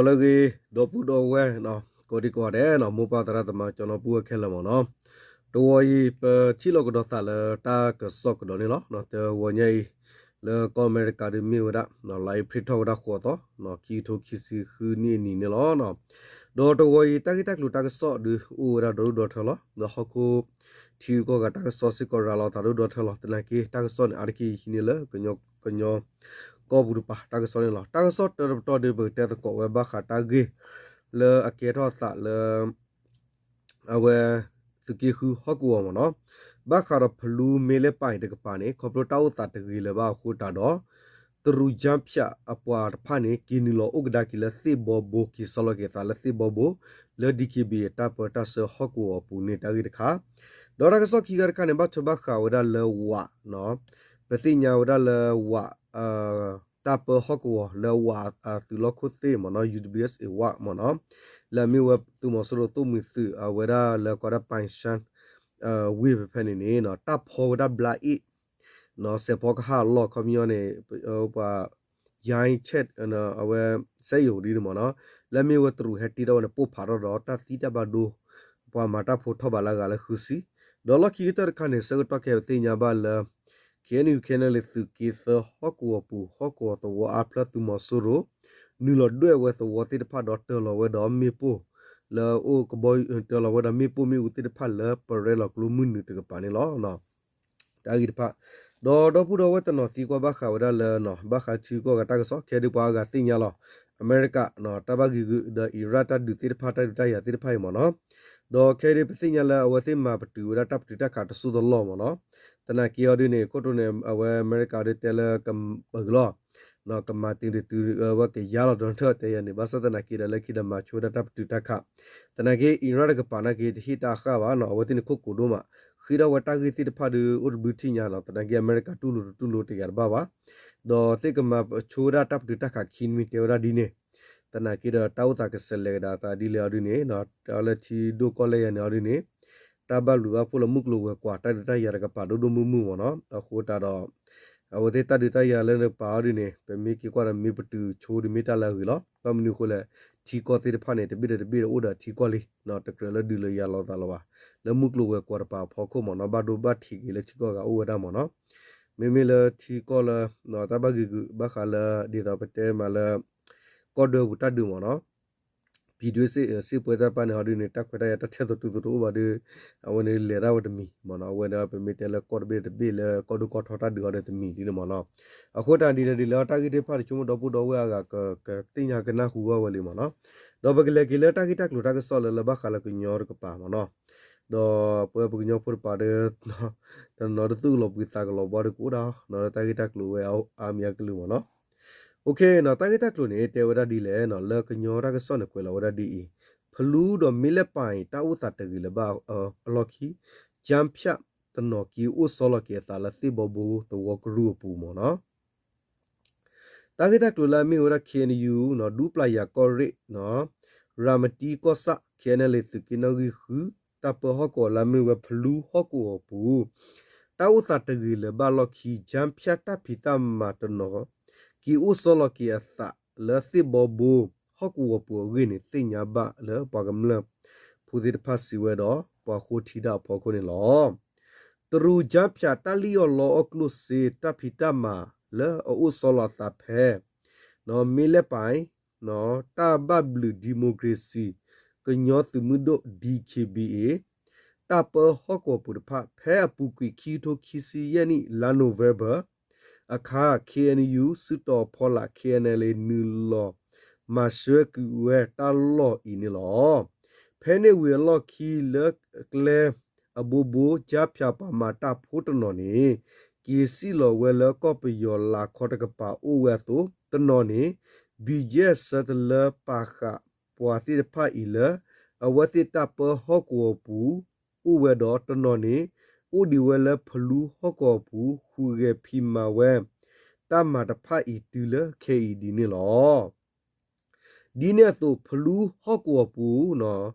လၢအဂ့ၤ ဒီပုၢ်ဒီဝဲၢ် ကိးဒံကိးဂၤဒဲး မိၢ်ပၢ်သရၣ်သမါ ကၠီနီပုၢ်ဝဲၢ်ခဲလၢာ်မ့ၢ်နီၤ, တဝီအံၤ ပထံၣ်လိာ်ကဒီးသးလၢတၢ်ကစီၣ်ကဒီးန့ၣ်လီၤ. တဝီညါအံၤ လၢကီၢ်အမဲရကၤဒုးမ့ၢ်ဝဲဒၣ် လါအ့ဖြ့ၣ်ထီၣ်ဝဲဒၣ်ဃိးသီ ခံကထိခံဆံဃုနံၣ်အနံၤန့ၣ်လီၤ. ဒီးတဝီအံၤ တၢ်ဂ့ၢ်တၢ်ကျိၤတၢ်ကစီၣ်ဒုး အိၣ်ဝဲဒၣ်ဒီဒူၣ်ဒီထၢလီၤ. ဒီးဟီၣ်ခိၣ်ထံဂုၤကီၢ်ဂၤတၢ်ကစီၣ်စ့ၢ်ကီးရၤလီၤသးဒီဒူၣ်ဒီထၢလီၤ. သနာ်က့ တၢ်ကစီၣ်န့ၣ် အါတက့ၢ်ဟံးန့ၢ်လၢ ကညီ ကညီကီၢ်ပူၤတပၤ တၢ်ကစီၣ်န့ၣ်လီၤ. တၢ်ကစီၣ်တၢတပတီၢ်ဒုး ပကတဲသကိးဝဲဘၣ်ဃးတၢ်ဂ့ၢ် လၢအကဲထီၣ်သးလၢ အဝဲ သုးက့ဃုဟီၣ်ကဝီၤမ့ၢ်နီၤ, ဘၣ်ဃးဒီးဖလူမ့ၢ်လဲၣ်ပၢ်အံၤတကပၤန့ၣ် ခီဖျိတၢ်အိၣ်သးတဂ့ၤလၢၤဘၣ်အဃိတၢ်ဒီး တရူးကၠါဖၠးအပှၤတဖၣ်န့ၣ် က့ၤနုာ်လီၤအိၣ်ကဒါက့ၤလၢသ့ၣ်ဘီဘိ က့ၤဆီလီၤက့ၤသးလၢသ့ၣ်ဘီဘိ လၢ DKBA တၢ်ပၢတၢ်ဆှၢဟီၣ်ကဝီၤအပူၤန့ၣ် တၢ်ဂ့ၢ်တခါ, ဒီးတၢ်ကစီၣ်ခံခါတခါန့ၣ် ဘၣ်ထွဲဘၣ်ဃးဝဲဒၣ်လၢဝး ပသ့ၣ်ညါဝဲဒၣ်လၢဝး တၢ်ပၢဟီၣ်ကဝီၤ လၢဝးအသုးလီၢ်ခိၣ်သ့ၣ်မ့ၢ်နီၤ UWSA ဝးမ့ၢ်နီၤ, လၢအမ့ၢ်ဝဲသုးမီၤစိရိၤသိၣ်မှံၤသုး အဝဲဒၣ်လၢကိးဒၣ် ပၣ်ၡၢၣ် ဝ့ၢ်ဖဲဖဲန့ၣ်န့ၣ် တၢ်ဖီဝဲဒၣ်ဘျါအ့ၣ် စဲးဖီကဟၣ်အလီၢ်ခီပညီန့ၣ် ပှၤ ယါဆဲး အဝဲ စဲယိၤဒ်န့ၣ်မ့ၢ်နီၤ, လၢအမ့ၢ်ဝဲတရူးဟဲတ့ထီၣ်ဝဲန့ၣ် ပိၢ်ဖးထီၣ်ဒီးတၢ်သံတၢ်ဘၣ်ဒိ ပှၤမၤတၢ်ဖိထီၣ်ဘးလၢအဂၤလၢဃုဆံ, ဒီးလီၢ်ခံကတၢၢ်တခါန့ၣ် ဆၢကတီၢ်ခဲအံၤပသ့ၣ်ညါဘၣ်လၢ KNU KNLA သုးက့သၢဟီၣ်ကဝီၤပူၤ ဟီၣ်ကဝီၤသဝီအါဖျၢၣ်သုးမီၤစိရိၤ နုာ်လီၤဒွဲၣ်ဝဲသဝီသ့ၣ်တဖၣ်ဒီးတၢၤလီၤဝဲဒီးမ့ၣ်ပိၢ် လၢအအိၣ်ကဘီ တၢၤလီၤဝဲဒီးမ့ၣ်ပိၢ်မ့ၣ်အူသ့ၣ်တဖၣ်လၢပရဲလီၤကျိမုၢ်နုာ်တကပၤန့ၣ်လီၤ. တၢ်ဂ့ၢ်တဖၣ်, ဒီးဒီပုၢ်ဒီဝဲၢ်တနီၤသံကွၢ်ဘၣ်ဃးဝဲဒၣ်လၢ ဘၣ်ဃးထံဂုၤကီၢ်ဂၤတၢ်ကစီၣ် ခဲဒုးပှၤအါဂၤသ့ၣ်ညါလီၤ. အမဲရကၤ တၢ်ဘၣ်ဂ့ၢ်ဂုာ်ဒီးအံရၣ်တၢ်ဒုးသ့ၣ်တဖၣ် တၢ်ဒုးတၢ်ယၤသ့ၣ်တဖၣ်အံၤမ့ၢ်နီၤ, ဒီးခဲဒုးပသ့ၣ်ညါလၢအဝဲသ့ၣ်မၤပတုာ်ဝဲဒၣ်တၢ်ပတုာ်တၢ်ခးတစိၢ်တလီၢ်မ့ၢ်နီၤ, သနာ်က့အီၤဒုးန့ၣ် ခိၣ်တိန့ၣ် အဝဲအမဲရကၤဒုးတဲလၢကပဂုၤလီၤ ကမၤတ့ၢ်တတုၤ အဝဲကယါလီၤ Donald Trump တဲယၤန့ၣ် ဘၣ်ဆၣ်သနာ်က့ဒီးလၢခံဒီးမၤဆိဝဲဒၣ်တၢ်ပတုာ်တၢ်ခး, သနာ်က့ အံရၣ်တကပၤနာ်က့ တဟ့ၣ်တၢ်အဃၣ်ဘၣ်နီၤ အဝဲသ့ၣ်န့ၣ်ခိၣ်ကိၤဒိၣ်မး, ဃ့ထီၣ်ဝဲတၢ်ဂ့ၢ်သ့ၣ်တဖၣ်ဒုး အိၣ်တဘျုးထံၣ်ညါနီၤ သနာ်က့အမဲရကၤတူၢ်လိာ်တတူၢ်လိာ်တယာ်တဘၣ်ဘၣ်, ဒီးသ့ၣ်ကမၤဆိဝဲဒၣ်တၢ်ပတုာ်တၢ်ခးခံမံၤတဲဝဲဒၣ်ဒ်န့ၣ်, သနာ်က့ဒီးတၢ်အိၣ်သးကစဲးလဲၤကဒါသးဒ်လဲၣ်အီၤဒုးန့ၣ် တၢ်လၢထံဒိၣ်ကီၢ်လဲၢ်ယၤန့ၣ်အီၤဒုးန့ၣ် တၢ်ဘၣ်ဘျုးဘၣ်ဖှိၣ်လၢမုၢ်ကျိၤဝဲၤကွာ် တၢ်ဒုးတၢ်ယၤတကပၤဒိၣ်ဒိၣ်မုၢ်မုၢ်မ့ၢ်နီၤ, အဃိတၢ်ဒီး အဝဲသ့ၣ်တၢ်ဒုးတၢ်ယၤလၢတကပၤအီၤဒုးန့ၣ် ပမ့ၢ်က့ၤကွၢ်ဒီးမ့ၢ်ပတုာ်ဆိဒုးမ့ၢ်တၢ်လၢအဂ့ၤလီၤ. ဘၣ်မနုၤအဃိလဲၣ် ထံကီၢ်သ့ၣ်တဖၣ်န့ၣ် တဘ့ၣ်ဒီးတဘ့ၣ်ဒီးအိၣ်ဒီးထံကီၢ်လံ, တကြၢးလၢဒုးလၢယၤလိာ်သးလၢၤဘၣ်, လၢမုၢ်ကျိၤဝဲၤကွာ်တပၤအဖီခိၣ်မ့ၢ်နီၤ ဘၣ်ဒိဘၣ်ထံးက့ၤလၢထံကီၢ်ဂၤအိၣ်ဝဲဒၣ်မ့ၢ်နီၤ, မ့မ့ၢ်လၢထံကီၢ်လၢ တၢ်ဘၣ်ဂ့ၢ်ဂုာ်ဘၣ်ဃးလၢ ဒ်သိးပတဲမးလၢ ကီၢ်ဒွဲပူၤတၢ်ဒုးမ့ၢ်နီၤ ပြည်တွင်းစစ် စစ်ပွဲတၢ်တဖၣ်န့ၣ်အီၤဒုးန့ၣ် တၢ်ခွဲးတၢ်ယာ်တၢ်ထဲသိးတုၤသိးတအိၣ်ဘၣ်ဒီး အဝဲန့ၣ်လဲၤတၢ်ဝဲတမံၤမ့ၢ်နီၤ, အဝဲန့ၣ်ပမ့ၢ်တဲလၢကီၢ်တဘ့ၣ်တဘ့ၣ်လၢကီၢ်ဒိၣ်ကီၢ်ထီတၢ်ဒုးအီၤဒီးတမံၤဒ်န့ၣ်မ့ၢ်နီၤ, အဃိတၢ်ဒ်လဲၣ်ဒ်လဲၣ်အီၤ တၢ်ဂ့ၢ်သ့ၣ်တဖၣ်တဆိကမိၣ်ဒီပုၢ်ဒီဝဲၢ်အဂၤ ကသ့ၣ်ညါကနၢ်ဟူဘၣ်ဝဲလံမ့ၢ်နီၤ, ဒီးပကလဲၤက့ၤလၢတၢ်ဂ့ၢ်တၢ်ကျိၤတၢ်ကစီၣ်လၢလၢဘၣ်ဃးလၢကညီတကပၤမ့ၢ်နီၤ, ဒီးပဝဲပကညီဖိတပၤဒီး တနီၤဒုးသူၣ်ကလီၤဘှံးသးကလီၤဘှါဒီးကအိၣ်ဒၣ် နီၤလၢတၢ်ဂ့ၢ်တၢ်ကျိၤဝဲအါမံၤအကလုာ်မ့ၢ်နီၤ OK နီၤ တၢ်ဂ့ၢ်တၢ်ကျိၤန့ၣ် တဲဝဲဒၣ်ဒ်လဲၣ်နီၤ လၢကညီတၢ်ကစီၣ်န့ၣ် ကွဲးလီၤဝဲဒၣ်ဒ်အံၤ, ဖလူဒီးမ့ၢ်လဲၣ်ပၢ်အံၤ တၢ်အိၣ်သးတဂ့ၤလၢၤဘၣ်အလီၢ်ခံ ကၠါဖၠးတနီၤက့ၤအိၣ်ဆီလီၤက့ၤအသးလၢသ့ၣ်ဘီဘိသဝီကရူၢ်အပူၤမ့ၢ်နီၤ တၢ်ဂ့ၢ်တၢ်ကျိၤလၢအမ့ၢ်ဝဲဒၣ် KNU နီၤ ဒူပျၢ်ယၤကီၢ်ရ့ၣ်နီၤ ရၤမတံကီၢ်ဆၣ် KNLA သုးက့နီၣ်ဂံၢ်ဃု တၢ်ပၢဟီၣ်ကဝီၤလၢအမ့ၢ်ဝဲဖလူဟီၣ်ကဝီၤအပူၤ တၢ်အိၣ်သးတဂ့ၤလၢၤဘၣ်လီၢ်ခံ ကၠါဖၠးတၢ်ဖံးတၢ်မၤတနီၤ က့ၤအိၣ်ဆီလီၤက့ၤအသးလၢသ့ၣ်ဘီဘိဟီၣ်ကဝီၤပူၤအဂ့ၢ်န့ၣ် သ့ၣ်ညါဘၣ်လၢပှၤကမျၢၢ်ဖိသ့ၣ်တဖၣ်စံးဝဲဒီး ပှၤဃိထံတၢ်အဖီခိၣ်န့ၣ်လီၤ. တရူးကၠါဖၠးတၢ်လံၣ်အီၣ်လီအီၣ်ကျိၣ်စ့ တၢ်ဖံးတၢ်မၤလၢအအိၣ်ဆီလီၤအသးဖဲ နီၤ မ့ၢ်လဲၣ်ပၢ် နီၤ တၢ်ဘၣ်ဘျုး democracy ကညီသုးမုၢ်ဒိၣ် DKBA တၢ်ပၢဟီၣ်ကဝီၤပူၤတဖၣ် ဖဲအပူၤကွံာ်ခံကထိခံဆံယဲၢ်နံၣ် လါ November အခါ KNU စုတီၤဖီလာ် KNLA နုာ်လီၤမၤဆှဲကွံာ်ဝဲတၢ်လီၢ်အံၤန့ၣ်လီၤ. ဖဲန့ၣ်ဝံၤအလီၢ်ခံလၢကျဲအဘိဘိ ကၠါဖၠးပှၤမၤတၢ်ဖိတနီၤန့ၣ် က့ၤစံၣ်လီၤဝဲလၢကီၢ်ပယီၤလၤခီတကပၤအိၣ်ဝဲအသိး တနီၤန့ၣ် ဘံၣ်ယဲၢ်ဆၢတလၢပာ်ဃာ်ပှၤသ့ၣ်တဖၣ်အံၤလၢ အဝဲသ့ၣ်တၢ်ပၢဟီၣ်ကဝီၤပူၤအိၣ်ဝဲဒီး တနီၤန့ၣ် အိၣ်ဒံးဝဲလၢဖလူဟီၣ်ကဝီၤပူၤ ဟူးဂဲၤဖံးမၤဝဲ တၢ်မၤတဖၣ်အံၤတုၤလၢခဲအံၤဒ်န့ၣ်လီၤ. ဒ်န့ၣ်အသိး ဖလူဟီၣ်ကဝီၤပူၤနီၤ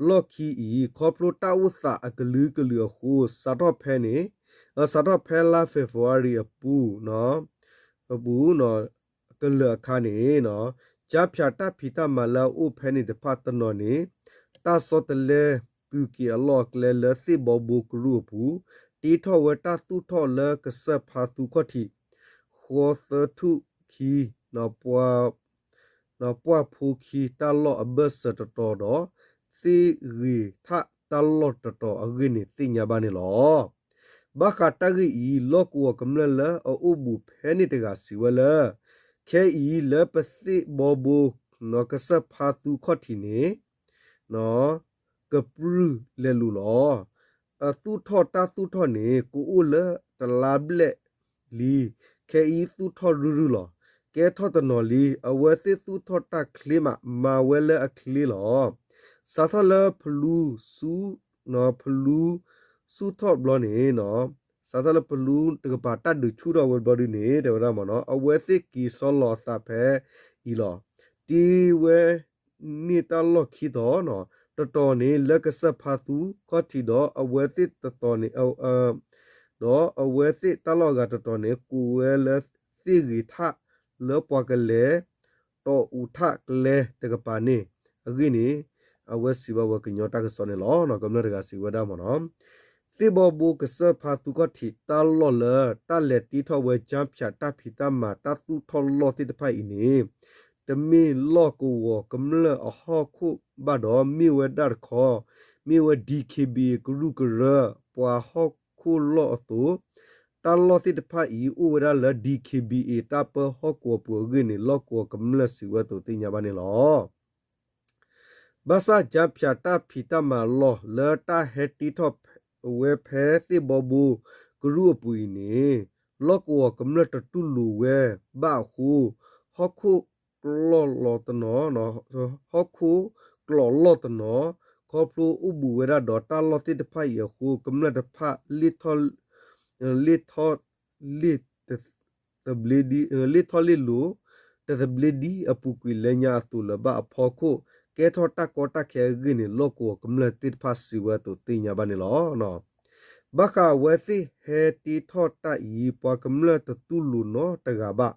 လီၢ်ခံအံၤ ခီဖျိတၢ်အိၣ်သးအကလုာ်ကလုာ်အဃိ စးထီၣ်ဖဲန့ၣ် စးထီၣ်ဖဲလါ February အပူၤ အပူၤ ကလၢာ်အခါန့ၣ်နီၤ ကၠါဖၠးတၢ်ဖံးတၢ်မၤလၢအအိၣ်ဖဲန့ၣ်တဖၣ်တနီၤန့ၣ် တၢ်ဆီတလဲသုးက့ၤအလီၢ်အကျဲလၢသ့ၣ်ဘီဘိကရူၢ်အပူၤ တ့ထီၣ်ဝဲတၢ်သူၣ်ထီၣ်လၢကစၢၢ်ဖါသူခီၣ်ထံး ဃီသၢထူၣ်ခံ ပှၢ်ဖိခံတၢ်လီၢ်အဘၢၣ်စၢၤတတီၤဒီး သ့ၣ်ဂ့ၤထၣ်တၢ်လီၢ်တတီၤအဂ့ၢ်န့ၣ်သ့ၣ်ညါဘၣ်န့ၣ်လီၤ. ဘၣ်ဃးတၢ်ဂ့ၢ်အံၤ လီၢ်ကဝီၤကမျၢၢ်လၢအအိၣ်ဘူးဖဲန့ၣ်တဂၤစံးဝဲလၢ ခဲအံၤလၢပသ့ၣ်ဘီဘိ ကစၢၢ်ဖါသူခီၣ်ထံးန့ၣ် ကပြုၢ်လဲၤလူၤလီၤ. အသူၣ်ထီၣ်တၢ်သူၣ်ထီၣ်န့ၣ် ကအိၣ်လၢတလါဘျဲၣ်လံ, ခဲအံၤသူၣ်ထီၣ်ရုၢ်ရုၢ်လီၤ. ကဲထီၣ်တနီၤလံ, အဝဲသ့ၣ်သူၣ်ထီၣ်တၢ်ချ့မး မၤဝဲလၢအချ့လီၤ. စးထီၣ်လၢဖလူဆူ ဖလူဆူၣ်ထီၣ်ဘျီန့ၣ် စးထီၣ်လၢဖလူတကပၤတၢ်ဒုးဆူၣ်ထီၣ်ဝဲဘျီဒုန့ၣ် တဲဝဲဒၣ်မ့ၢ်နီၤ အဝဲသ့ၣ်က့ၤဆီလီၤအသးဖဲအံၤလီၤ. တ့ဝဲန့ၢ်တၢ်လီၢ်ခံတီၤ, တတီၤန့ၣ် လၢကစၢၢ်ဖါသူခီၣ်ထံးဒီးအဝဲသ့ၣ်တတီၤန့ၣ် ဒီးအဝဲသ့ၣ်တၢ်လီၢ်အဂၤတတီၤန့ၣ် ကိးဝဲလၢသ့ၣ်ဂ့ၤထၣ် လၢပှၤကလဲၤ တီၢ်အူးထၣ်ကျဲတကပၤန့ၣ် အဂ့ၢ်န့ၣ် အဝဲစံးဘၣ်ဝဲကညီတၢ်ကစီၣ်န့ၣ်လီၤ. ကမျၢၢ်တဂၤစံးဝဲဒၣ်မ့ၢ်နီၤ သ့ၣ်ဘီဘိကစၢၢ်ဖါသူခီၣ်ထံးတၢ်လီၢ်လၢ တၢ်လဲၤတ့ထီၣ်ဝဲကၠါဖၠးတၢ်ဖံးတၢ်မၤတၢ်သူၣ်ထီၣ်လီၢ်သ့ၣ်တဖၣ်အံၤန့ၣ် တမ့ၢ်လီၢ်ကဝီၤကမျၢၢ်အဟီၣ်ခိၣ်ဘၣ်ဒီး မ့ၢ်ဝဲဒၣ်တခီ မ့ၢ်ဝဲ DKBA ကရူၢ်ကရၢ ပှၤဟီၣ်ခိၣ်လီၢ်အသိး တၢ်လီၢ်သ့ၣ်တဖၣ်အံၤ အိၣ်ဝဲဒၣ်လၢ DKBA တၢ်ပၢဟီၣ်ကဝီၤပူၤအဂ့ၢ်န့ၣ် လီၢ်ကဝီၤကမျၢၢ်စံးဝဲအသိးသ့ၣ်ညါဘၣ်န့ၣ်လီၤ. ဘၣ်ဆၣ်ကၠါဖၠးတၢ်ဖံးတၢ်မၤအလီၢ် လၢတၢ်ဟဲတ့ထီၣ်ဝဲဖဲသ့ၣ်ဘီဘိကရူၢ်အပူၤအံၤန့ၣ် လီၢ်ကဝီၤကမျၢၢ်တတူၢ်လိာ်ဝဲဘၣ်အဃိ ဟီၣ်ခိၣ်ကျိးလီၤတနီၤ ဟီၣ်ခိၣ်ကျိးလီၤတနီၤ ခီဖျိအိၣ်ဘူးဝဲဒၣ်ဒီးတၢ်လီၢ်သ့ၣ်တဖၣ်အံၤအဃိ ကမျၢၢ်တဖၣ် လ့ၣ်ထီၣ် လ့ၣ်ထီၣ်လ့ၣ် သဘျ့ဒ် လ့ၣ်ထီၣ်လ့ၣ်လိၤ တသဘျ့ဒ်အပူၤကွံာ်လၢညါအသိးလၢၤဘၣ်အဖီခိၣ် ကဲထီၣ်တၢ်ကီတၢ်ခဲအဂ့ၢ်န့ၣ် လီၢ်ကဝီၤကမျၢၢ်သ့ၣ်တဖၣ်စံးဝဲအသိးသ့ၣ်ညါဘၣ်န့ၣ်လီၤ. ဘၣ်ဃးအဝဲသ့ၣ်ဟဲတ့ထီၣ်တၢ်အံၤ ပှၤကမျၢၢ်တတူၢ်လိာ်နီတဂၤဘၣ်.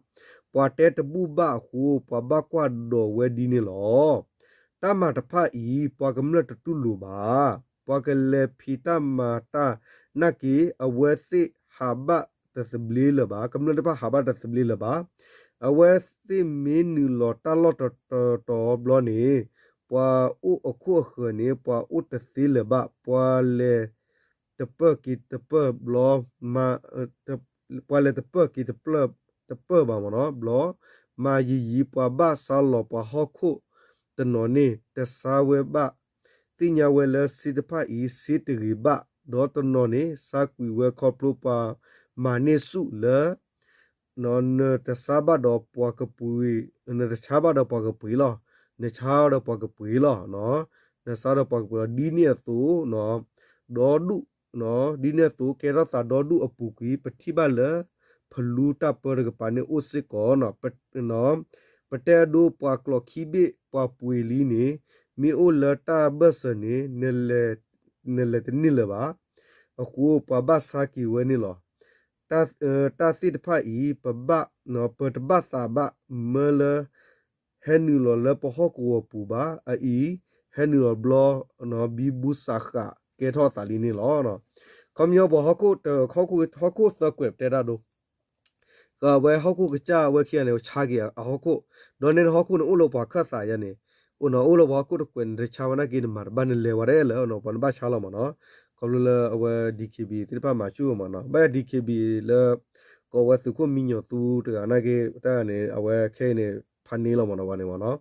ပှၤတဲတဘူၣ်ဘၣ်အဃိ ပှၤဘၣ်ကွၢ်ဒိးဝဲဒ်န့ၣ်လီၤ. တၢ်မၤတဖၣ်အံၤ ပှၤကမျၢၢ်တတူၢ်လိာ်ဘၣ်. ပှၤကလဲၤဖံးတၢ်မၤတၢ်နာ်က့ အဝဲသ့ၣ်ဟးဘၣ်တသဘျ့လၢၤဘၣ်, ကမျၢၢ်တဖၣ်ဟးဘၣ်တသဘျ့လၢၤဘၣ်. အဝဲသ့ၣ်မ့ၢ်နုာ်လီၤတၢ်လီၢ်တတီၤဘျီန့ၣ် ပှၤအိၣ်အခိၣ်အဃၢၤန့ၣ် ပှၤအိၣ်တသ့လၢၤဘၣ်, ပှၤလဲၤတပၢၢ်က့ၤတပၢၢ်ဘျီ ပှၤလဲၤတပၢၢ်က့ၤတပၢၢ်ဘၣ်မ့ၢ်နီၤ ဘျီ မၤယံာ်ယံာ်ပှၤဘၣ်ဆါလီၤပှၤဟီၣ်ခိၣ်တနီၤန့ၣ် တဆါဝဲဘၣ် သ့ၣ်ညါဝဲလၢစ့တဖၣ်အံၤ စ့တဂ့ၤဘၣ်, ဒီးတနီၤန့ၣ် ဆါကွံာ်ဝဲခီဖျိပှၤမၤန့ၢ်ဆူၣ်လၢ နတဆါဘၣ်ဒီးပှၤကပှ့ၤ, နတဆါဘၣ်ဒီးပှၤကပှ့ၤလီၤ, နဆါဒီးပှၤကပှ့ၤလီၤ, နဆါဒီးပှၤကပှ့ၤလီၤ ဒ်န့ၣ်အသိး ဒီဒူၣ် ဒ်န့ၣ်အသိး ကဲထီၣ်သးဒီဒူၣ်အပူၤကွံာ် ပထံၣ်ဘၣ်လၢ ဖလူတၢ်ပၢတကပၤန့ၣ်အိၣ်စ့ၢ်ကီး ပတဲအဒိပှၤကျိးခံဘ့ၣ်ပှၤပှ့ၤလံန့ၣ် မ့ၢ်အိၣ်လၢတၢ်ဘၢၣ်စၢၤန့ၣ် နလဲၤတန့ၢ်လၢၤဘၣ်. အဃိပှၤဘၣ်ဆါက့ၤဝဲန့ၣ်လီၤ. တၢ်သ့ၣ်တဖၣ်အံၤ ပဘၣ် ပတဘၣ်သးဘၣ်မၢလၢ ဟဲနုာ်လီၤလၢပဟီၣ်ကဝီၤပူၤဘၣ်. အအံၤ ဟဲနုာ်လီၤဘျီ ဘံဘူစးဃးကဲထီၣ်သးလံန့ၣ်လီၤ. ခီပညီပှၤဟီၣ်ခိၣ် ဟီၣ်ခိၣ်သၢကွဲးပတဲတၢ်ဒိ အဝဲဟီၣ်ခိၣ်ကစၢ်ဝဲခံဂၤန့ၣ် ဆါက့ၤအဟီၣ်ခိၣ်, ဒီးန့ၣ်ဟီၣ်ခိၣ်န့ၣ်အိၣ်လၢပှၤခၢၣ်သးယါန့ၣ်, အိၣ်နီၤ အိၣ်လၢပှၤဟီၣ်ခိၣ်တကွဲးန့ၣ် တဆါဝဲနာ်က့ နမၤတဘၣ် နလဲၤဝဲဒၣ်လၢ ပှၤနဘၣ်ဆါလီၤမ့ၢ်နီၤ. ခီဖျိလၢအဝဲ DKBA သ့ၣ်တဖၣ်မၤဆူၣ်မ့ၢ်နီၤ, ဘၣ် DKBA လၢ ကိးဝဲသုးခိၣ်မံညီၤသူတဂၤနာ်က့ တၢ်ဂၤန့ၣ် အဝဲခဲအံၤန့ၣ် ဖးန့ၢ်လီၤမ့ၢ်နီၤ ဝဲန့ၣ်မ့ၢ်နီၤ.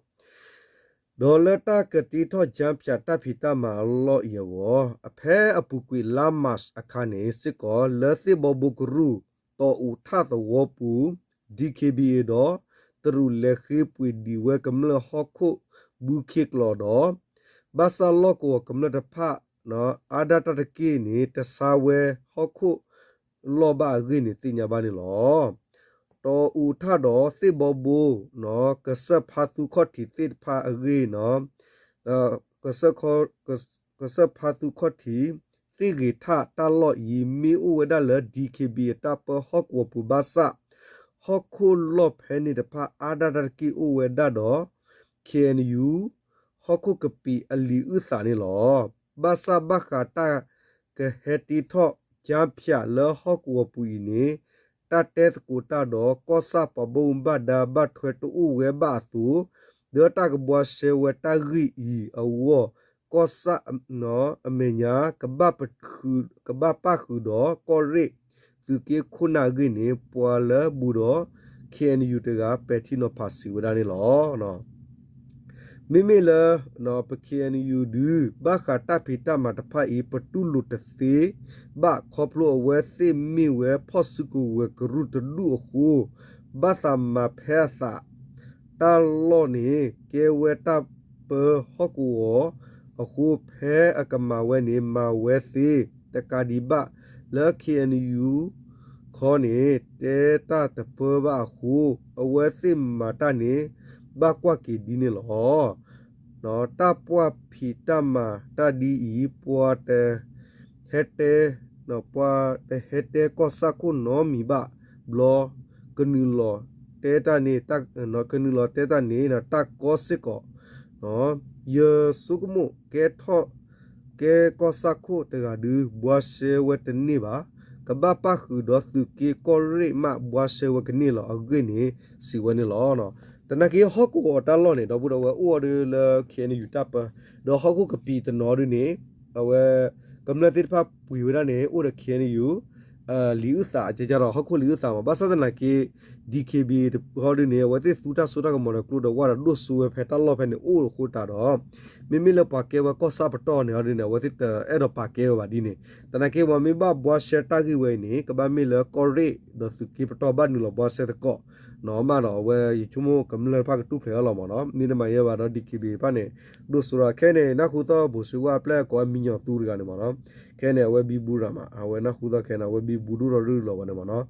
ဒီးလၢတၢ်ကတ့ထီၣ်ကၠါဖၠးတၢ်ဖံးတၢ်မၤအလီၢ်အံၤအဂီၢ် အဖဲအပူၤကွံာ်လါ March အခါန့ၣ်စ့ၢ်ကီး လၢသ့ၣ်ဘီဘိကရူၢ် တီၢ်အူးထၣ်သဝီပူၤ DKBA ဒီး တရူးလဲၤဃ့ပှ့ၤဒံးဝဲကမျၢၢ်ဟီၣ်ခိၣ်ဘုခ့ကျိးဒီး ဘၣ်ဆၣ်လီၢ်ကဝီၤကမျၢၢ်တဖၣ် အါဒၣ်တၢ်တက့ၢ်န့ၣ် တဆါဝဲဟီၣ်ခိၣ်လီၢ်ဘၣ်အဂ့ၢ်န့ၣ် သ့ၣ်ညါဘၣ်န့ၣ်လီၤ. တီၢ်အူးထၣ်ဒီးသ့ၣ်ဘီဘိ ကစၢၢ်ဖါသူခီၣ်ထံးသ့ၣ်တဖၣ်အဂ့ၢ်နီၤ, ကစၢၢ်ဖါသူခီၣ်ထံး သ့ၣ်ဂ့ၤထၣ်တၢ်လီၢ်အံၤ မ့ၢ်အိၣ်ဝဲဒၣ်လၢ DKBA အတၢ်ပၢဟီၣ်ကဝီၤပူၤဘၣ်ဆၣ် ဟီၣ်ခိၣ်လီၢ်ဖဲန့ၣ်တဖၣ်အါဒၣ်တၢ်တက့ၢ်အိၣ်ဝဲဒၣ်ဒီး ခ့ၣ်အဲၣ်ယူၣ် ဟီၣ်ခိၣ်ကပံာ်အလံာ်အုၣ်သးန့ၣ်လီၤ. ဘၣ်ဆၣ်ဘၣ်ဃးတၢ်ကဟဲတ့ထီၣ် ကၠါဖၠး လၢဟီၣ်ကဝီၤပူၤအံၤန့ၣ် တၢ်တဲသကိးတၢ်ဒီး ကီၢ်ဆၣ်ပှၤဘၣ်မူဘၣ်ဒါဘၣ်ထွဲတအိၣ်ဝဲဘၣ်အသိး, ဒီးတၢ်ကဘှါရှဲဝဲတၢ်ဂ့ၢ်အံၤအဂီၢ် ကီၢ်ဆၣ် အမဲာ်ညါ ကဘၣ်ပာ်ဃုာ်ဒီးကီၢ်ရ့ၣ် သုးက့ခိၣ်နၢ်အဂ့ၢ်န့ၣ် ပှၤလၢဘူးဒီး ခ့ၣ်အဲၣ်ယူၣ်တဂၤ ပဲာ်ထံနီၤဖးစံးဝဲဒၣ်န့ၣ်လီၤ. မ့မ့ၢ်လၢ ပ ခ့ၣ်အဲၣ်ယူၣ် ဒုး ဘၣ်ဃးတၢ်ဖံးတၢ်မၤတဖၣ်အံၤ ပတူၢ်လိာ်တသ့ဘၣ် ခီဖျိအဝဲသ့ၣ်မ့ၢ်ဝဲဖီၣ်စုကဝဲၤကရူၢ်တဒူၣ်အဃိ ဘၣ်သးမၤဖဲအသး တၢ်လီၢ်န့ၣ် ကဲဝဲတၢ်ပၢဟီၣ်ကဝီၤအဃိ ဖဲအကမၤဝဲန့ၣ် မၤဝဲသ့ တကးဒံးဘၣ် လၢ ခ့ၣ်အဲၣ်ယူၣ် ခီန့ၣ် တဲတၢ်တပၢဘၣ်အဃိ အဝဲသ့ၣ်မၤတၢ်န့ၣ် ဘၣ်ကွၢ်က့ၤဒ်န့ၣ်လီၤ. တၢ်ပှၢ်ဖံးတၢ်မၤတၢ်ဒ်အံၤ ပှၤတဟဲတဲ ပှၤတဟဲတဲကီၢ်ဆၣ်ခိၣ်နီတမံၤဘၣ်ဘျီ ကနုာ်လီၤတဲတၢ်န့ၣ် ကနုာ်လီၤတဲတၢ်န့ၣ် တၢ်ကီစ့ၢ်ကီး ယဆိကမိၣ်ကဲထီၣ် ကဲကီၢ်ဆၣ်ခိၣ်တဂၤဒုး ဘှါရှဲဝဲတန့ၢ်ဘၣ်. ကဘၣ်ပၣ်ဃုာ်ဒီးသုးက့ကီၢ်ရ့ၣ်မး ဘှါရှဲဝဲကန့ၢ်လီၤအဂ့ၢ်န့ၣ် စံးဝဲန့ၣ်လီၤ. သနာ်က့ဟီၣ်ကဝီၤတၢ်လီၢ်န့ၣ် ဒီပုၢ်ဒီဝဲၢ်အိၣ်အီၤဒုးလၢ ခ့ၣ်အဲၣ်ယူၣ် တၢ်ပၢ ဒီးဟီၣ်ခိၣ်ကပံာ်တနီၤဒုးန့ၣ် အဝဲ ကမျၢၢ်သ့ၣ်တဖၣ်ပှ့ၤဝဲဒၣ်န့ၣ် အိၣ်ဒီး ခ့ၣ်အဲၣ်ယူၣ် လံာ်အုၣ်သး ကကဒီး ဟီၣ်ခိၣ်လံာ်အုၣ်သးမး ဘၣ်ဆၣ်သနာ်က့ DKBA ဟီဒုးန့ၣ် အဝဲသ့ၣ်သူတၢ်စိတၢ်ကမီၤဒီးကျိဒီးဝၣ်ဒီးဒိၣ်စိဝဲဖဲတၢ်လီၢ်ဖဲန့ၣ်အိၣ်အဃိတးဒီး မ့မ့ၢ်လၢပှၤကဲဝဲကီၢ်ဆၣ်ပတီၢ်န့ၣ်ဟီဒုးန့ၣ် အဝဲသ့ၣ်တအဲၣ်ဒိးပာ်ကဲဝဲဘၣ်ဒ်န့ၣ် သနာ်က့ပှၤမ့ၢ်ဘၣ်ဘှါရှဲတၢ်ဂ့ၢ်ဝဲအံၤန့ၣ် ကဘၣ်မ့ၢ်လၢကီၢ်ရ့ၣ်ဒီးသုးက့ပတီၢ်ဘၣ်နုာ်လီၤဘှါရှဲသကိး နီၢ်မးဒီး အဝဲယဆိကမိၣ်ကမျၢၢ်တဖၣ်ကတူၢ်ဖျဲးအီၤလီၤမးနီၢ် မ့ၢ်တမၤယဲဘၣ်ဒီး DKBA တဖၣ်န့ၣ် ဒိၣ်စိဒီး ခဲန့ၣ် နၢ်ဟူသီၣ်ဘိၣ်စ့ဝါအပျဲၢ်ကိးဝဲမံညီၤသူတဂၤန့ၣ်မးနီၢ် ခဲန့ၣ် အဝဲဘံဘူရၤမး အဝဲနၢ်ဟူသီၣ်ခဲန့ၣ် အဝဲဘံဘူဒိၣ်ထီၣ်ရူၢ်လီၤဝဲန့ၣ်မးနီၢ်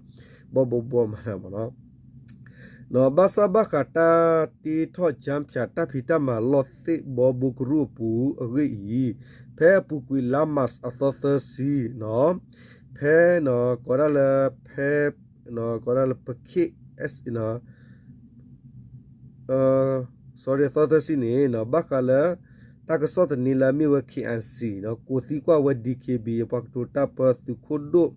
ဘီၣ်ဘီဘီမးမးနီၢ် ဘၣ်ဆၣ်ဘၣ်ဃးတၢ်တ့ထီၣ် ကၠါဖၠး တၢ်ဖံးတၢ်မၤလီၢ်သ့ၣ်ဘီဘိကရူၢ်အပူၤအဂ့ၢ်အံၤ ဖဲအပူၤကွံာ်လါမၢ်ၡးအသီသၢဆံ ဖဲ ကိးဒၣ်လၢ ဖဲ ကိးဒၣ်လၢပခ့ၣ် sorry အသီသၢဆံန့ၣ် ဘၣ်ဃးလၢ တၢ်ကစီၣ်သန့လၢအမ့ၢ်ဝဲ KIC ကိးသံကွၢ်ဝဲ DKBA ပှၤကတိၤတၢ်ပၢသုးခိၣ်ဒိၣ်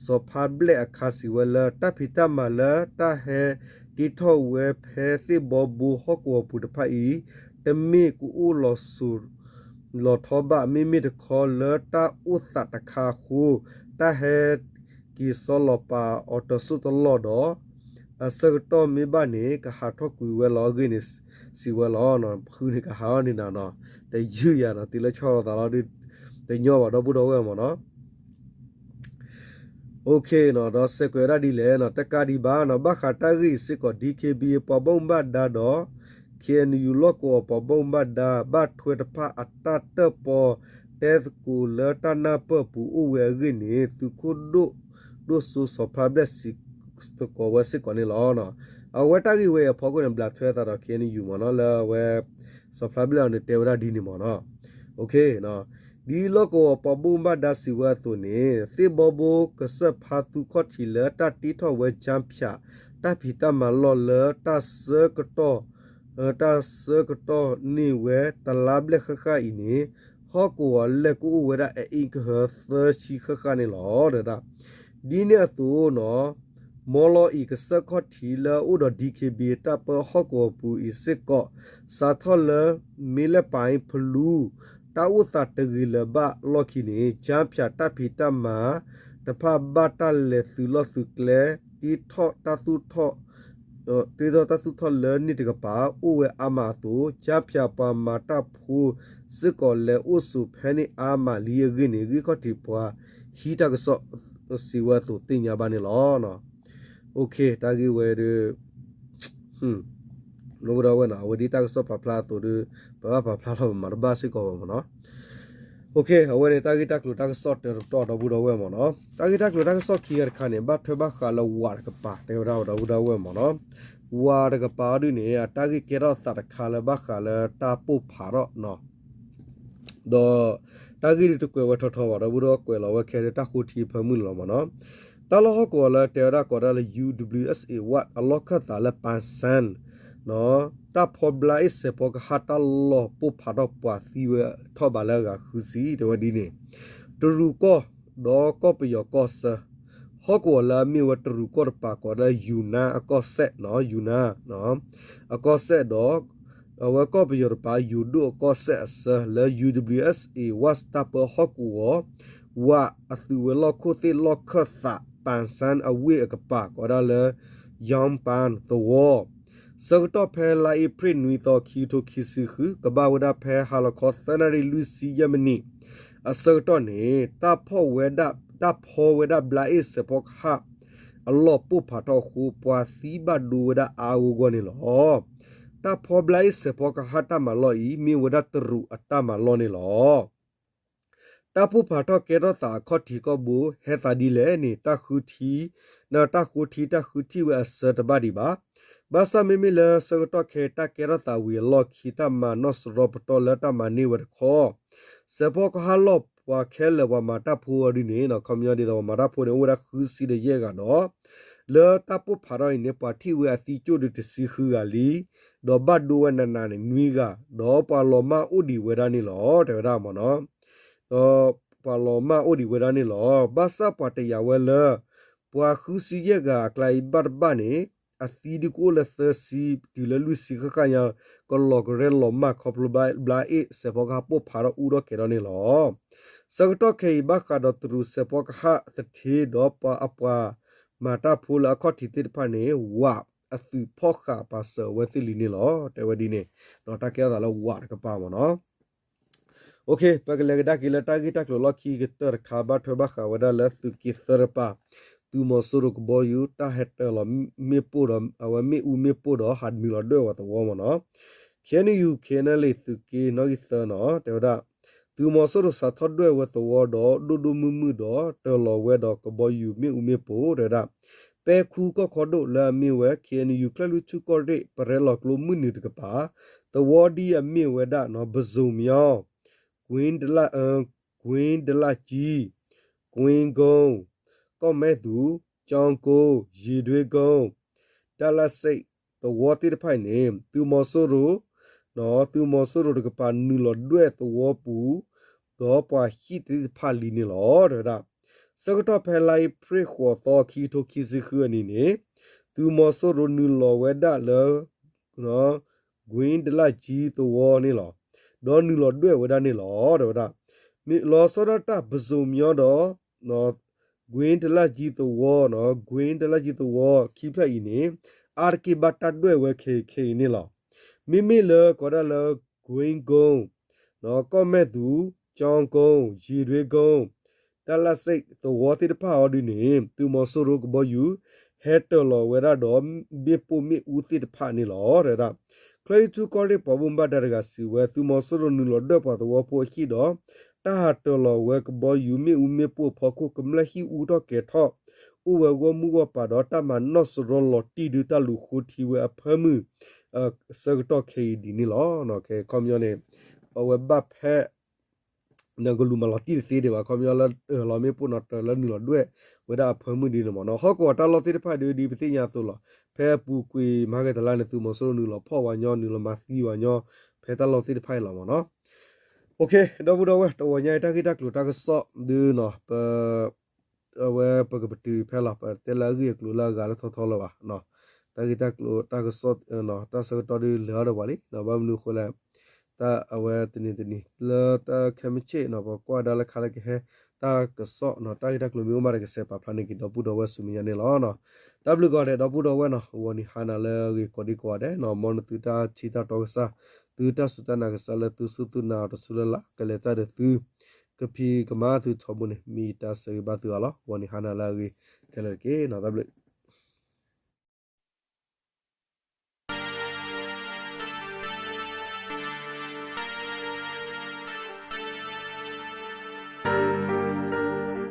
စီၤဖါဘျဲၣ်အခါစံးဝဲလၢ တၢ်ဖံးတၢ်မၤလၢတၢ်ဟဲတ့ထီၣ်ဝဲဖဲသ့ၣ်ဘီဘိဟီၣ်ကဝီၤပူၤတဖၣ်အံၤ တမ့ၢ်ကအိၣ်လီၤစိၤလီၤထီဘၣ် မ့မ့ၢ်တခီလၢတၢ်အိၣ်သးတခါအဃိ တၢ်ဟဲက့ၤဆီလီၤပာ်အီၤတစိၢ်တလီၢ်ဒီး အဆၢကတီၢ်မ့ၢ်ဘၣ်န့ၣ် ကဟးထီၣ်ကွံာ်ဝဲလီၤအဂ့ၢ်န့ၣ် စံးဝဲလီၤ. ပဃုန့ၣ်ကဟးထီၣ်န့ၣ်နၤနီၤ တယုၢ်ယၤနီၤ တုၤလၢဆီလီၤသးလီၤဒုး တညီဘၣ်ဒီပုၢ်ဒီဝဲၢ်မးနီၤ ဒီးစဲးကွဲးဝဲဒၣ်ဒ်လဲၣ်နီၤ တကးဒံးဘၣ်နီၤ ဘၣ်ဃးတၢ်ဂ့ၢ်အံၤစ့ၢ်ကီး DKBA ပှၤဘၣ်မူဘၣ်ဒါဒီး ခ့ၣ်အဲၣ်ယူၣ် လီၢ်ကဝီၤပှၤဘၣ်မူဘၣ်ဒါ ဘၣ်ထွဲတဖၣ်အတၢ်တၢၣ်ပီၣ် တဲသကိးလၢတၢ်နၢ်ပၢၢ်အပူၤအိၣ်ဝဲအဂ့ၢ်န့ၣ် သုးခိၣ်ဒိၣ် ဒိၣ်စိစီၤဖါဘျဲၣ်စံးသကိးဝဲစ့ၢ်ကီးန့ၣ်လီၤ. အဝဲတၢ်ဂ့ၢ်ဝဲအံၤအဖီခိၣ်န့ၣ် ဘျးထွဲအသးဒီး ခ့ၣ်အဲၣ်ယူၣ် မ့ၢ်နီၤ လၢအဝဲ စီၤဖါဘျဲၣ်အီၤန့ၣ် တဲဝဲဒၣ်ဒ်န့ၣ်မ့ၢ်နီၤ ဒ်လီၢ်ကဝီၤပှၤဘၣ်မူဘၣ်ဒါစံးဝဲအသိးန့ၣ် သ့ၣ်ဘီဘိကစၢၢ်ဖါသူခီၣ်ထံးလၢတၢ်တ့ထီၣ်ဝဲ ကၠါဖၠး တၢ်ဖံးတၢ်မၤလီၢ်လၢတၢ်ဆၢကတီၢ် တၢ်ဆၢကတီၢ်န့ၢ်ဝဲတလါဘျဲၣ်ဃၣ်ဃၣ်အံၤန့ၣ် ဟီၣ်ကဝီၤလဲၢ်ကအိၣ်ဝဲဒၣ်အအ့ၣ်ကဟၢသၢဆံဃၣ်ဃၣ်န့ၣ်လီၤ. ဒ်န့ၣ်အသိးနီၤ မီလီၤအံၤကစၢၢ်ခီၣ်ထံးလၢအအိၣ်ဒီး DKBA တၢ်ပၢဟီၣ်ကဝီၤပူၤအံၤစ့ၢ်ကီး စးထီၣ်လၢ မ့ၢ်လဲၣ်ပာ်အံၤဖလူ တၢ်အိၣ်သးတဂ့ၤလၢၤဘၣ်လီၢ်ခံန့ၣ် ကၠါဖၠး တၢ်ဖံးတၢ်မၤတဖၣ်ဘၣ်တၢ်လဲၤသုးလီၢ်သုးကျဲ တ့ထီၣ်တၢ်သူၣ်ထီၣ် တ့ထီၣ်တၢ်သူၣ်ထီၣ်လၢန့ၣ်တကပၤ အိၣ်ဝဲအါမးအသိး ကၠါဖၠး ပှၤမၤတၢ်ဖိစ့ၢ်ကီးလဲၤအိၣ်ဆိးဖဲန့ၣ်အါမးလံအဂ့ၢ်န့ၣ် ဂံၢ်ခီၣ်ထံးပှၤဟံးတၢ်ကစီၣ်စံးဝဲအသိးသ့ၣ်ညါဘၣ်န့ၣ်လီၤ. တၢ်ဂ့ၢ်ဝဲဒီး ဒီပုၢ်ဒီဝဲၢ်နီၤ အဝဲဒ်တၢ်ကစီၣ်ပာ်ဖျါအသိးဒီး ပဘၣ်ပာ်ဖျါထီၣ်ပမၤတဘၣ်စ့ၢ်ကီးဘၣ်မ့ၢ်နီၤ အဝဲန့ၣ် တၢ်ဂ့ၢ်တၢ်ကျိၤတၢ်ကစီၣ်တၢတပတီၢ်ဒီပုၢ်ဒီဝဲၢ်မ့ၢ်နီၤ တၢ်ဂ့ၢ်တၢ်ကျိၤတၢ်ကစီၣ်ခံဂၤတခါန့ၣ် ဘၣ်ထွဲဘၣ်ဃးလၢဝၤတကပၤ တဲဝဲဒၣ်ဒီပုၢ်ဒီဝဲၢ်မ့ၢ်နီၤ ဝၤတကပၤအီၤဒုးန့ၣ် အတၢ်ဂ့ၢ်ကဲထီၣ်သးတခါလၢဘၣ်ဃးလၢတၢ်ပိၢ်ဖးထီၣ် ဒီးတၢ်ဂ့ၢ်ဒုးတကွဲးဝဲထီထီဘၣ် ဒီပုၢ်ဒီဝဲၢ်ကွဲးလီၤဝဲခဲဒုးတၢ်ဃိထံဖၢမုၢ်လီၤမ့ၢ်နီၤ တၢ်လီၢ်ဟီၣ်ကဝီၤလၢတဲဝဲဒၣ်ကိးဒၣ်လၢ ယူၣ်ဒဘလျူၣ်အ့ၣ်ဝး အလီၢ်ခၢၣ်သးလၢ ပၣ်စၣ် တၢ်ဖီဘျါအ့ၣ်စဲးဖီကဟၣ်တၢ်လီၢ်ပိၢ်ဖးထီၣ်ပှၤသံဝဲထီၣ်ဘးလၢအဂၤဃုဆံ တဲဝဲဒ်န့ၣ်, တရူးကီၢ် ဒီးကီၢ်ပယီၤကီၢ်ဆၢ ဟီၣ်ကဝီၤလၢအမ့ၢ်ဝဲတရူးကီၢ်တပၤကိးဒၣ် ယူၤနါအကီၢ်စဲၣ် ယူၤနါ အကီၢ်စဲၣ်ဒီး အဝဲကီၢ်ပယီၤတပၤ ယိၤဒိၣ်အကီၢ်စဲၣ်အဆၢလၢ ယူၤဒဘလျူၣ်အ့ၣ်စ့ၣ် ဝၣ်တၢ်ပၢဟီၣ်ကဝီၤ ဝးအသုးဝဲၤလီၢ်ခိၣ်သ့ၣ်လီၢ်ခၢၣ်သး ပၣ်စၣ်အဝ့ၢ်အကပၤကိးဒၣ်လၢ ယၣ်ပၣ်သဝီ ဆၢကတီၢ်ဖဲလါအ့ဖြ့ၣ်နွံသီ ခံကထိခံဆံဃု ကဘၣ်ဝဲဒၣ်ဖဲဟါလီၤခီသၢနၣ်ရံၣ်လွံၢ်ဆံယဲၢ်မံးနံး အဆၢကတီၢ်န့ၣ် တၢ်ဖီၣ်ဝဲဒၣ် တၢ်ဖီဝဲဒၣ်ဘျါအ့ၣ်စဲးဖီကဟၣ်အလီၢ်ပိၢ်ဖးထီၣ်အဃိ ပှၤသံဘၣ်ဒိဝဲဒၣ်အါအါဂီၢ်ဂီၢ်န့ၣ်လီၤ. တၢ်ဖီဘျါအ့ၣ်စဲးဖီကဟၣ်တၢ်မၤလီၢ်အံၤ မ့ၢ်ဝဲဒၣ်တရူးအတၢ်မၤလီၢ်န့ၣ်လီၤ. တၢ်ပိၢ်ဖးထီၣ်ကဲထီၣ်သးအခီၣ်ထံးကီၢ်ဘိ ဟဲသးဒ်လဲၣ်န့ၣ် တၢ်ဃုထံ တၢ်ဃုထံၣ်ဝဲအဆၢတဘၣ်ဒံးဘၣ်. ဘၣ်ဆၣ်မ့မ့ၢ်လၢဆၢကတီၢ်ခဲအံၤ တၢ်ကဲထီၣ်သးဝံၤအလီၢ်ခံ တၢ်မၤနီၣ်စရီပတီၢ်လၢတၢ်မၤန့ၢ်ဝဲတခီ စဲးဖီကဟၣ်လီၢ်ပှၤခဲလၢာ်ပှၤမၤတၢ်ဖိအီၤဒ်န့ၣ် ခီပညီဒ်သိးပှၤမၤတၢ်ဖိန့ၣ် အိၣ်ဝဲဒၣ်ဃုဆံဒီးယဲၢ်ဂၤဒီး လၢတၢ်ပိၢ်ဖးထီၣ်အံၤန့ၣ် ပှၤထံၣ်ဝဲအသံကၠိၣ်ဒုးတဆံဃုဂၤလံ, ဒီးဘၣ်ဒိဝဲနးနးန့ၣ်နွံဂၤ, ဒီးပှၤလီၤမၢ်အိၣ်ဒံးဝဲဒၣ်န့ၣ်လီၤ တဲဝဲဒၣ်မ့ၢ်နီၤ. ဒီးပှၤလီၤမၢ်အိၣ်ဒံးဝဲဒၣ်န့ၣ်လီၤ. ဘၣ်ဆၣ်ပှၤတယာ်ဝဲလၢ ပှၤဃုဆံယဲၢ်ဂၤအကျါအံၤဘၣ်တဘၣ်န့ၣ် အသံဒုးကအိၣ်လၢသၢဆံ တုၤလၢလွံၢ်ဆံဃၣ်ဃၣ်ညါ ကလီၤကရဲလီၤမၢ်ခီဖျိဘျါအ့ၣ်စဲးဖီကဟၣ်ပိၢ်ဖးထီၣ်အူထီၣ်ကဲထီၣ်န့ၣ်လီၤ. ဆၢကတီၢ်ခဲအံၤ ဘၣ်ဃးဒီးတရူးစဲးဖီကဟၣ်သထ့ဒီးပှၤအပှၤမၤတၢ်ဖိလၢအခီၣ်ထံးသ့ၣ်တဖၣ်န့ၣ် ဝးအသုးဖီၣ်ဃာ်ပာ်စၢၤအဝဲသ့ၣ်လံန့ၣ်လီၤ တဲဝဲဒ်န့ၣ်. တၢ်ကဲထီၣ်သးလၢဝးတကပၤမ့ၢ်နီၤ. ပကလဲၤကဒါက့ၤလၢတၢ်ဂ့ၢ်တၢ်ကျိၤလီၢ်ခံကတၢၢ်တခါ ဘၣ်ထွဲဘၣ်ဃးဝဲဒၣ်လၢသုးက့သၢတပၤ သုးမီၤစိရိၤကဘီယူၤ တၢ်ဟဲတၢၤလီၤမ့ၣ်ပိၢ်ဒီး အဝဲမ့ၣ်အူမ့ၣ်ပိၢ်ဒီးဟးနုာ်လီၤဒွဲၣ်ဝဲသဝီမ့ၢ်နီၤ. KNU KNLA သုးက့နီၣ်ဂံၢ်သၢနီၤ တဲဝဲဒၣ် သုးမီၤစိရိၤစးထီၣ်ဒွဲၣ်ဝဲသဝီဒီးဒိၣ်ဒိၣ်မုၢ်မုၢ်ဒီး တၢၤလီၤဝဲဒီးကဘီယူၤမ့ၣ်အူမ့ၣ်ပိၢ် တဲဝဲဒၣ် ပဲခူကီၢ်ခီဒိၣ်လၢအမ့ၢ်ဝဲ KNU ကၠဲၣ်လွံၢ်ထူၣ်ကီၢ်ရ့ၣ် ပရဲလီၤကျိမုၢ်နုာ်တကပၤ သဝီဒ်အမ့ၢ်ဝဲဒၣ် ပဇိုမညီ ကွ့ဒလၣ်ကၠံ ကွ့ကိ ကီၢ်မဲၣ်သူး ကၠီကိ ယံၤဒွ့ကိ တၢ်လၢစ့းသဝီသ့ၣ်တဖၣ်အံၤန့ၣ် သုးမီၤစိရိၤ သုးမီၤစိရိၤတကပၤနုာ်လီၤဒွဲၣ်သဝီပူၤ ဒီးပှၤဟံၣ်သ့ၣ်တဖၣ်လံန့ၣ်လီၤ တဲဝဲဒၣ်. ဆၢကတီၢ်ဖဲလါအ့ဖြ့ၣ်ဃိးသီ ခံကထိခံဆံဃုအနံၤန့ၣ် သုးမီၤစိရိၤနုာ်လီၤဝဲဒၣ်လၢ ကွ့ဒလၣ်ကၠံသဝီန့ၣ်လီၤ. ဒီးနုာ်လီၤဒွဲၣ်ဝဲဒၣ်န့ၣ်လီၤ တဲဝဲဒၣ်. မ့ၢ်လီၤဆီဒၣ်တၢ်ပဇိုမညီဒီး ကွ့ဒလၣ်ကၠံသဝီ ကွ့ဒလၣ်ကၠံသဝီခံဖျၢၣ်အံၤန့ၣ် အါတက့ၢ်ဘၣ်တၢ်ဒွဲၣ်ဝဲခဲအံၤခဲအံၤန့ၣ်လီၤ. မ့မ့ၢ်လၢကိးဒၣ်လၢ ကွ့ကိ ကီၢ်မဲၣ်သူး ကၠီကိ ယံၤဒွ့ကိ တၢ်လၢစ့းသဝီသ့ၣ်တဖၣ်အီၤဒ်န့ၣ် သုးမီၤစိရိၤကဘီယူၤ ဟဲတၢၤလီၤဝဲဒၣ်ဒီးမ့ၣ်ပိၢ်မ့ၣ်အူသ့ၣ်တဖၣ်န့ၣ်လီၤ တဲဝဲဒၣ်. ကၠဲၣ်လွံၢ်ထူၣ်ကီၢ်ရ့ၣ်ပှၤဘၣ်မူဘၣ်ဒါတဂၤစံးဝဲ သုးမီၤစိရိၤနုာ်လီၤဒွဲၣ်ပှၤသဝီဖိအဟံၣ်ဒီး တၢ်ဟးတၢၤလီၤဝဲကဘီယူၤမ့ၣ်အူမ့ၣ်ပိၢ်အဖီခိၣ် ကမျၢၢ်ဟံၣ်အူထီၣ်ကဲၤထီၣ် အိၣ်ဝဲဂီၢ်မုၢ်ဂီၢ်ပၤဒီးတၢ်မၤနီၣ်စရီလီၤတံၢ်ဒုးတၢ်လူၤဃိထံဝဲအဖၢမုၢ် ဆၢကတီၢ်ခဲအံၤဒ်န့ၣ်လီၤ. ခီပညီန့ၣ် အဝဲဘၣ်ဖဲ နကလူၤမၤလီၤတံၢ်တသ့ဒံးဘၣ် ခီပညီလၢ လီၤမ့ၣ်ပိၢ်နီၤ တၢၤလၢနုာ်လီၤဒွဲၣ်ဝဲဒၣ်အဖၢမုၢ်ဒ်န့ၣ်မ့ၢ်နီၤ. ဟီၣ်ကဝီၤတၢ်လီၢ်သ့ၣ်တဖၣ်ဒ် ဒ်ပသ့ၣ်ညါအသိးလီၤ. ဖဲအပူၤကွံာ်မၤကဲတလါန့ၣ် သုးမီၤစိရိၤနုာ်လီၤဖီၣ်ဝဲညီ နုာ်လီၤမၤသံဝဲညီ ဖဲတၢ်လီၢ်သ့ၣ်တဖၣ်အံၤလီၤမ့ၢ်နီၤ. ဒီပုၢ်ဒီဝဲၢ် တဂီၤညါအံၤ တၢ်ဂ့ၢ်တၢ်ကျိၤတၢ်ကစီၣ်ဒုးနီၤ ပ အဝဲပကပတုာ်ဖဲလီၤ ပတဲလၢအဂ့ၢ်အကျိၤလၢအဂၤလၢထီထီလၢၤဘၣ်. တၢ်ဂ့ၢ်တၢ်ကျိၤတၢ်ကစီၣ် တၢ်ဆၢကတီၢ်ဒုးလၢာ်အီၤဒီးပှၤလံ ဘၣ်မနုၤအဃိလဲၣ် တၢ်အဝဲတနံၤတနံၤ လၢတၢ်ခဲမုၢ်ဆ့ၣ်နီၤ ပကွၢ်ဒါလၢခါလၢကဟဲ တၢ်ကစီၣ်နီၤ တၢ်ဂ့ၢ်တၢ်ကျိၤမ့ၢ်အိၣ်မးဒီး ကစဲးပာ်ဖျါန့ၢ်က့ၤ ဒီပုၢ်ဒီဝဲၢ်ဆူမဲာ်ညါန့ၣ်လီၤ. တၢ်ဘျုးကိးဂၤဒဲး ဒီပုၢ်ဒီဝဲၢ်နီၤ ဂီၤနံၤဟါနၤလၢအဂ့ၤ ကိးဒံကိးဂၤဒဲးနီၤ မ်နသုတၢ်ထံတၢ်တီကစၢ် သုတၢ်စူၢ်တၢ်နာ်ကစၢ်လၢသုစူၢ်သုနာ်အီၤတစူၢ်လၢ်လၢ် ကလဲၤတၢ်ဒီးသု ကဖံးကမၤသုထီဘိန့ၣ် မ့ၢ်ယတၢ်ဆၢဂ့ၤဘၣ်သုအီၤလီၤ. ဂီၤနံၤဟါနၤလၢအဂ့ၤခဲလၢာ်တက့ၢ်နီၤ တၢ်ဘျုး